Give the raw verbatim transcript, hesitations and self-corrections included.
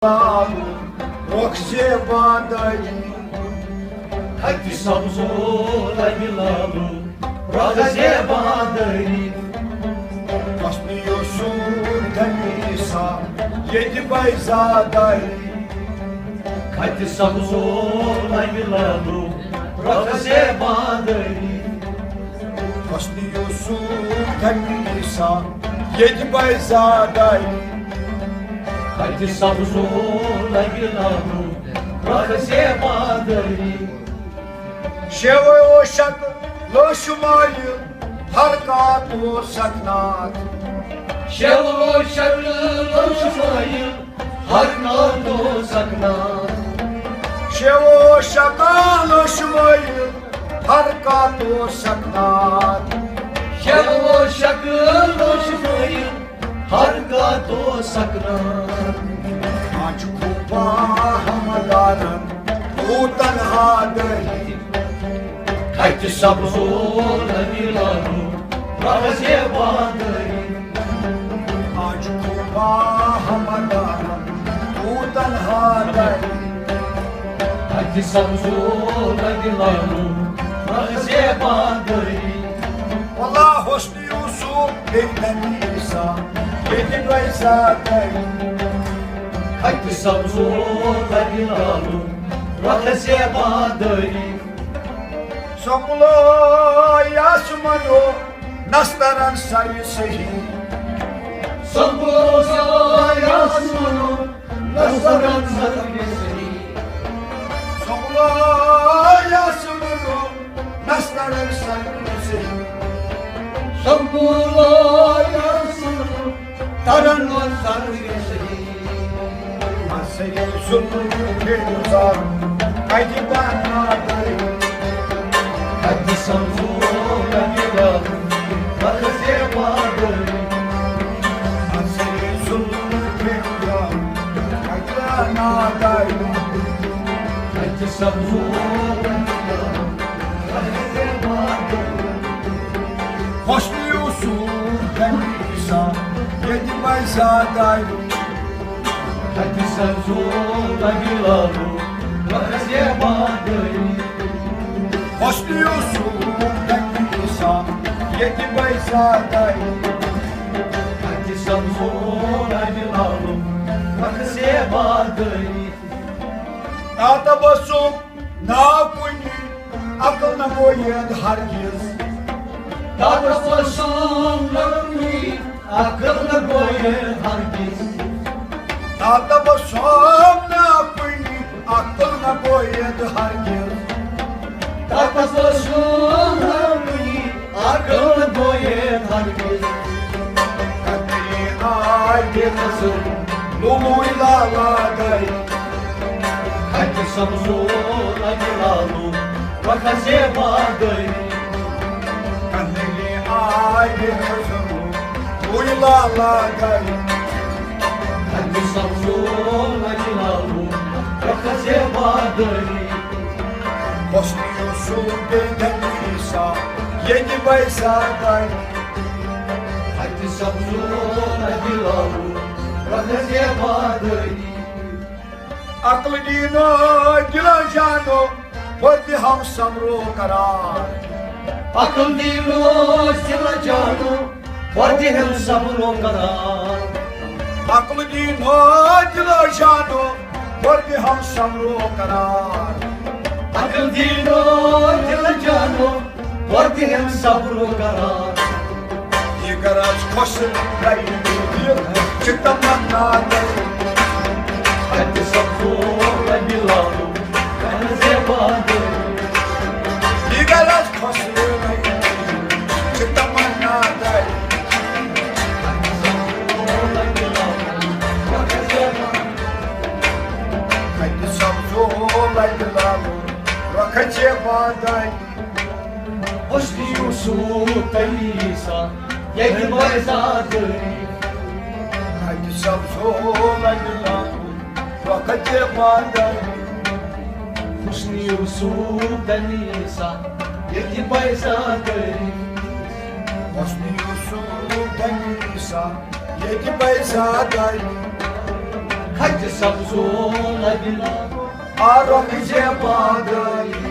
لالو، رۄخ زیبا دٲری۔ کھتہِ سبزو لبہِ لالو، رۄخ زیبا دٲری۔ حسنِ یوسف دمیسا، ییٚتہِ بیضا دٲری۔ کھتہِ سبزو لبہِ لالو، رۄخ زیبا دٲری۔ حسنِ یوسف دمیسا، ییٚتہِ بیضا دٲری۔ کھتہِ سبزو لبہِ لالو، رۄخ زیبا دٲری۔ شیوو شکلو شمایل، ہر کانٛہہ تو سکنات۔ شیوو شکلو شمایل، ہر کانٛہہ تو سکنات۔ شیوو شکلو شمایل، ہر کانٛہہ تو سکنات۔ شیوو شکلو شمایل، ہر کانٛہہ تو سکنات۔ آج خوبا ہمدارن، او تنہا دٲری۔ کھتہِ سبزو لبہِ لالو، رۄخ زیبا دٲری۔ آج خوبا ہمدارن، او تنہا دٲری۔ کھتہِ سبزو لبہِ لالو، رۄخ زیبا دٲری۔ واللہ حسنِ یوسف بیٚیہِ دمیسا، ییٚتہِ بیضا دٲری۔ کھتہِ سبزو لبہِ لالو، رۄخ زیبا دٲری۔ سۄمبلو یاسمنو، نسترن سر صحیح۔ سۄمبلو یاسمنو، نسترن سر صحیح۔ سۄمبلو یاسمنو، نسترن سر صحیح۔ سۄمبلو یاسمنو، ترن سر صحیح۔ مسئلے ظلم کے گزار، کتہِ بنا دٲری۔ کھتہِ سبزو لبہِ لالو، رۄخ زیبا دٲری۔ مسئلے ظلم کے گزار، کتہِ بنا دٲری۔ کھتہِ سبزو لبہِ لالو، رۄخ زیبا دٲری۔ حسنِ یوسف دمیسا، ییٚتہِ بیضا دٲری۔ کھتہِ سبزو لبہِ لالو، رۄخ زیبا دٲری۔ حسنِ یوسف دمیسا، ییٚتہِ بیضا دٲری۔ کھتہِ سبزو لبہِ لالو، رۄخ زیبا دٲری۔ تبسم نہ کُنہِ، عقل نہ گوید ہرگز۔ تبسم نہ کُنہِ، عقل نہ گوید ہرگز۔ تبسم نہ کُنہِ، عقل نہ گوید ہرگز۔ تبسم نہ کُنہِ، عقل نہ گوید ہرگز۔ کتہِ آے بے نظر لولوی لالا دٲری۔ کھتہِ سبزو لبہِ لالو، رۄخ زیبا دٲری۔ کتہِ آے بے نظر لولوی لالا دٲری۔ کھتہِ سبزو لبہِ لالو، رۄخ زیبا دٲری۔ حسنِ یوسف بیٚیہِ دمیسا، ییٚتہِ بیضا دٲری۔ کھتہِ سبزو لبہِ لالو، رۄخ زیبا دٲری۔ عقل دیٖنو دِلو جانو، وردِ ہم صبرو قرار۔ عقل دیٖنو دِلو جانو، وردِ ہم صبرو قرار۔ عقل دیٖنو دِلو جانو، وردِ ہم صبرو قرار۔ عقل دیٖنو دِلو جانو، وردِ ہم صبرو قرار۔ یہِ غرض خۄش رَیہِ دِل چھِ تمنا دَرِ۔ کھتہِ سبزو لبہِ لالو، رۄخ زیبا دٲری۔ یہِ غرض خۄش رَیہِ دِل چھِ تمنا دَرِ۔ کھتہِ سبزو لبہِ لالو، رۄخ زیبا دٲری۔ حسنِ یوسف دمیسا، ییٚتہِ بیضا دٲری۔ کھتہِ سبزو لبہِ لالو، رۄخ زیبا دٲری۔ حسنِ یوسف دمیسا، ییٚتہِ بیضا دٲری۔ حسنِ یوسف دمیسا، ییٚتہِ بیضا دٲری۔ حج سبزو لبنا، آرم زیبا گلی۔